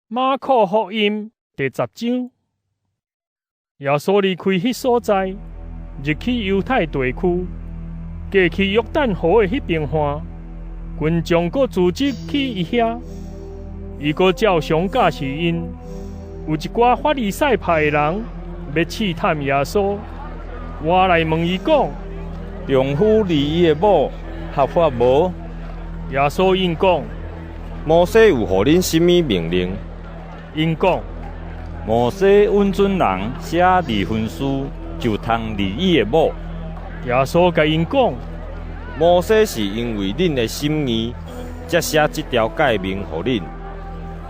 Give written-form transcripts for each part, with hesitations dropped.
馬可福音第10章，耶穌離開彼所在，入去猶太地區，過去約旦河的彼邊岸，群眾閣聚集去伊遐，伊閣照常教示𪜶。有一寡法利賽派的人欲試探耶穌，倚來問伊講：丈夫離伊的某合法無？耶穌應講：摩西有予恁啥物命令？𪜶講：摩西允准人寫離婚書，就通離伊的某。耶穌共𪜶講：摩西是因為恁的心硬，才寫這條誡命予恁。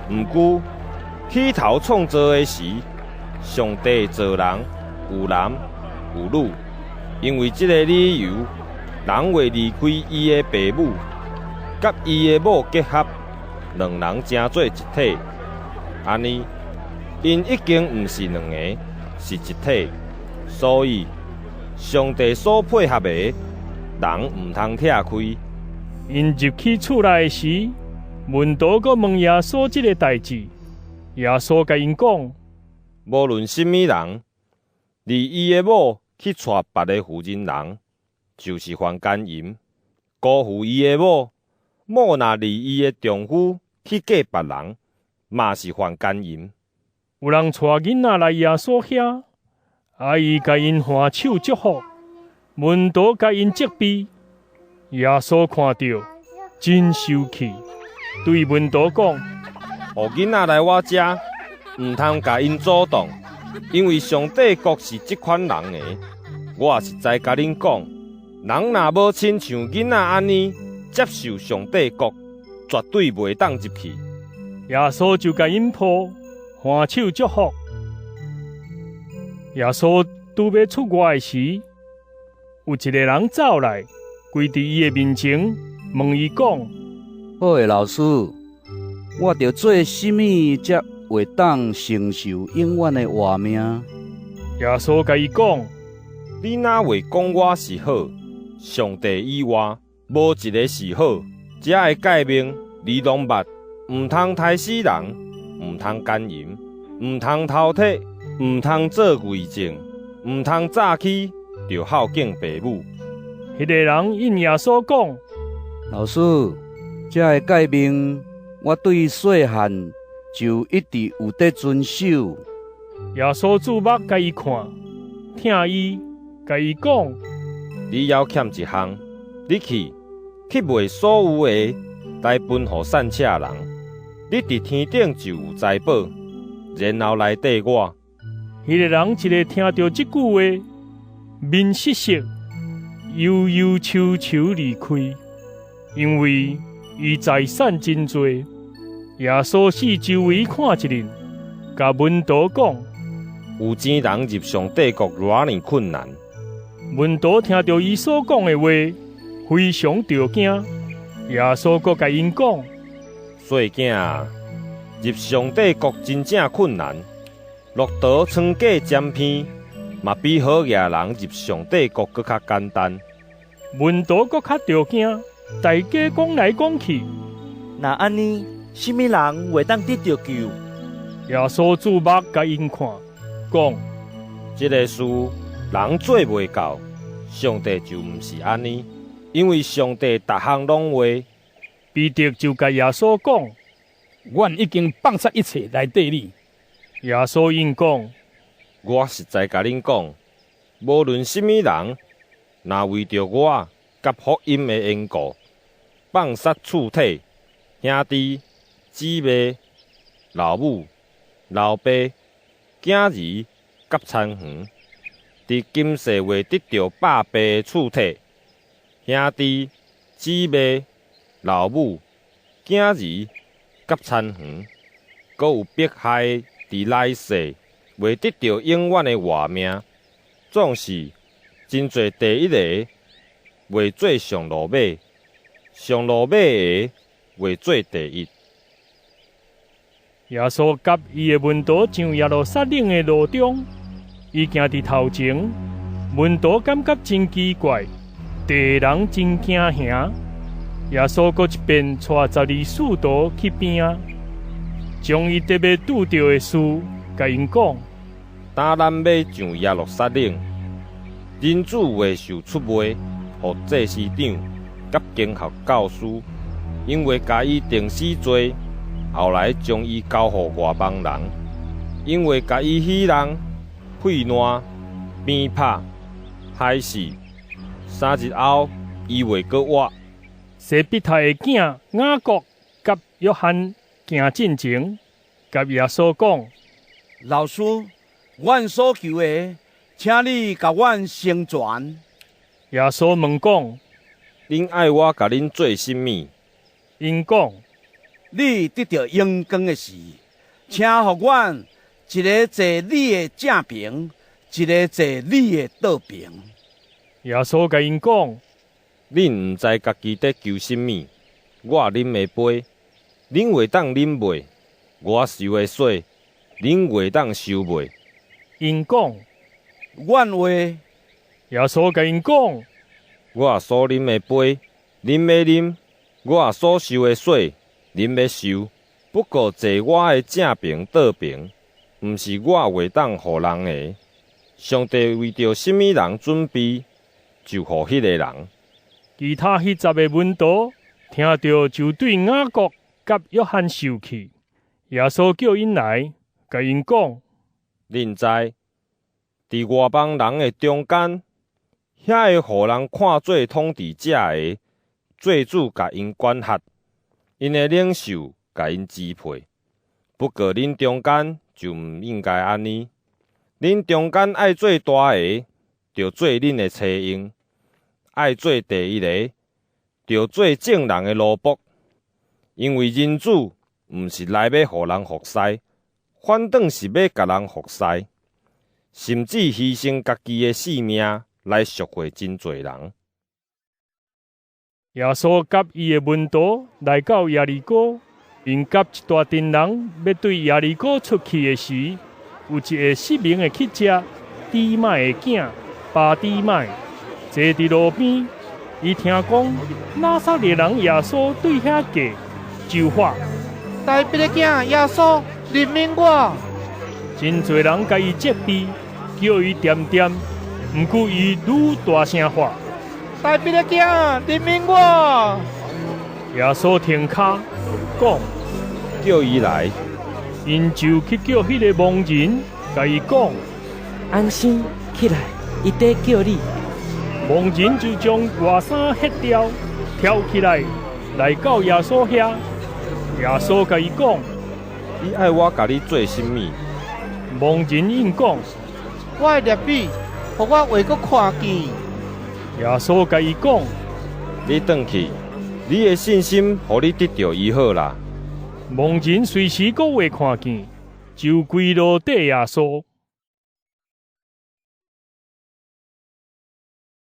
毋過起頭創造的時，上帝造人，有男有女。因為這个理由，人會離開伊的爸母，佮伊的某結合，兩人成做一體。按呢，𪜶已經毋是兩个，是一體。所以，上帝所配合的，人毋通拆開。𪜶入去厝內時，門徒閣問耶穌這个代誌。耶穌共𪜶講：無論啥物人，離伊的某去娶別个婦人人，就是犯姦淫；辜負伊的某，某若離伊的丈夫去嫁別人，嘛是犯姦淫。有人帶囡仔來耶穌遐，啊，伊共𪜶橫手祝福，門徒共𪜶責備。耶穌看著真受氣，對門徒講：予囡仔來我遮，毋通共𪜶阻擋，因為上帝國是這款人的。我實在共恁講，人若無親像囡仔按呢接受上帝國，絕對袂當入去。耶穌就共𪜶抱，橫手祝福。耶穌拄欲出外的時，有一个人走來，跪佇伊的面前，問伊講：好的老師，我著做啥物才會當承受永遠的活命？耶穌共伊講：你哪會講我是好？上帝以外，無一个是好。這个誡命你攏捌：毋通刣死人，毋通姦淫，毋通偷提，毋通做偽證，毋通詐欺，著孝敬爸母。彼个人應耶穌講：老師，這个誡命我對細漢就一直有佇遵守。耶穌注目共伊看，疼伊，共伊講：你猶欠一項，你去去賣所有的，來分予散赤人，你佇天頂就有財寶，然後來綴我。彼个人一下聽著這句話，面失色，憂憂愁愁離開，因為伊財產真濟。耶穌四周圍看一輪，共門徒講：有錢人入上帝國偌爾困難。門徒聽著伊所講的話，非常著驚。耶穌閣共𪜶講：細囝啊，入上帝國真正困難。駱駝穿過針鼻，嘛比好額人入上帝國閣較簡單。門徒閣較著驚，大家講來講去：若按呢，啥物人會當得著救？耶穌注目共𪜶看，講：這个事人做袂到，上帝就毋是按呢，因為上帝逐項攏會。彼得就共耶穌講：阮已經放捨一切來綴你。耶穌應講：我實在共恁講，無論啥物人，若為著我佮福音的緣故，放捨厝體、兄弟、姊妹、老母、老爸、囝兒佮田園，佇今世會得著百倍的厝體、兄弟、姊妹、老母、囝兒佮田園，閣有迫害，佇來世會得著永遠的活命。總是真濟第一个會做上落尾，上落尾的會做第一。耶穌佮伊的門徒上耶路撒冷的路中，伊行佇頭前，門徒感覺真奇怪，地人真驚嚇。耶穌閣一遍帶12使徒去邊仔，將伊得欲拄著的事，共𪜶講。當咱欲上耶路撒冷，人子會受出賣，予祭司長佮經學教師，𪜶會共伊定死罪，後來將伊交予外邦人，𪜶會共伊戲弄、屁爛、鞭拍、害死。3日後，伊會閣活。西庇太的囝雅各佮約翰行進前，共耶穌講：老師，阮所求的，請你共阮成全。耶穌問講：恁愛我共恁做啥物？𪜶講：你得著榮光的時，請予阮一个坐你的正爿，一个坐你的倒爿。耶穌共𪜶講：恁毋知家己佇求啥物。我啉的杯，恁會當啉袂？我受的洗，恁會當受袂？𪜶講：阮會。耶穌共𪜶講：我所啉的杯，恁欲啉；我所受的洗，恁欲受。不過坐我的正爿倒爿，毋是我會當予人的。上帝為著啥物人準備，就予彼个人。其他彼十个門徒聽著，就對雅各佮約翰受氣。耶穌叫𪜶來，共𪜶講：恁知，佇外邦人的中間，遐个予人看做統治者的，做主共𪜶管轄，𪜶的領袖共𪜶支配。不過恁中間就毋應該按呢。恁中間愛做大个，著做恁的差役；愛做第一个，著做眾人的奴僕。因為人子毋是來欲予人服侍，反轉是欲共人服侍，甚至犧牲家己的性命來贖回真濟人。耶穌佮伊的門徒來到耶利哥，𪜶佮一大陣人欲對耶利哥出去的時，有一个失明的乞食底買的囝巴底買坐佇路邊。伊聽講拿撒勒人耶穌對遐過，就喊：大衛的囝耶穌，憐憫我！真濟人共伊責備，叫伊恬恬，毋過伊愈大聲喊：大衛的囝，憐憫我！耶穌停跤，講：叫伊來。𪜶就去叫彼个盲人，共伊講：安心起來，伊佇叫你。盲人就將外衫歇掉，跳起來，來到耶穌遐。耶穌共伊講：你愛我共你做啥物？盲人應講：我的拉比，予我會閣看見。耶穌共伊講：你轉去，你的信心予你得著醫好啦。盲人隨時閣會看見，就規路綴耶穌。